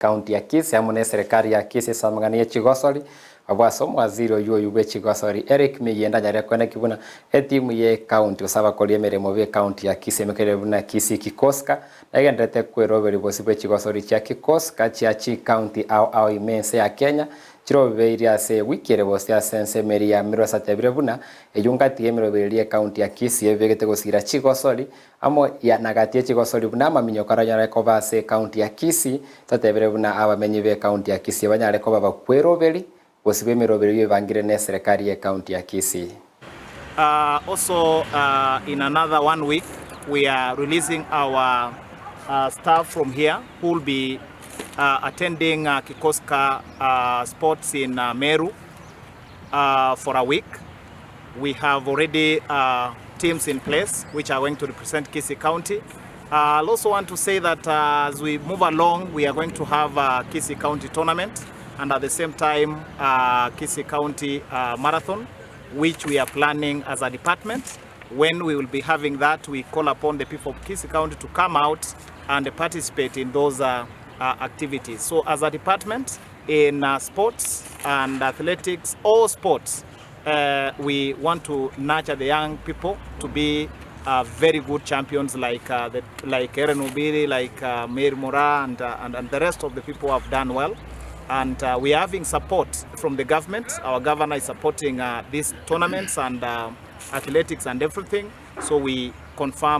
County ya Kisii amo neserekari ya Kisii ase amang'ana ye chigosori abwo ase omowaziri oyio oyio bwe chigosori Eric Miyienda anyare koeneki buna etimu ye county gose abakori emeremo be county ya Kisii emekerire buna Kisii Kikoska negendererete kweroberia bosio bwe chigosori chia Kikoska chia chicounty ao ao ime ense ya Kenya Chirobeirie ase ewiki ere gose ase ensemo eria ya Mirose atebire buna, Eyio ngati y'emeroberio y'ecounty ya Kisii ebegete gosira chigosori, amo ya na gati ye chigosori buna amaminyoko aranyare koba ase ecounty ya Kisii, tatebire buna abamenyi b'ecounty ya Kisii banyare koba bakweroberi gosibwa emeroberio ebangire n'eserekari y'ecounty ya Kisii. Also in another one week we are releasing our staff from here who will be attending Kikoska sports in Meru for a week. We have already teams in place which are going to represent Kisii County. I'll also want to say that as we move along we are going to have a Kisii County tournament and at the same time Kisii County marathon which we are planning as a department. When we will be having that, we call upon the people of Kisii County to come out and participate in those activities. So as a department in sports and athletics, all sports, we want to nurture the young people to be very good champions like like Aaron Obiri, like Mary Mora and the rest of the people who have done well. And we are having support from the government. Our governor is supporting these tournaments and athletics and everything. So we confirm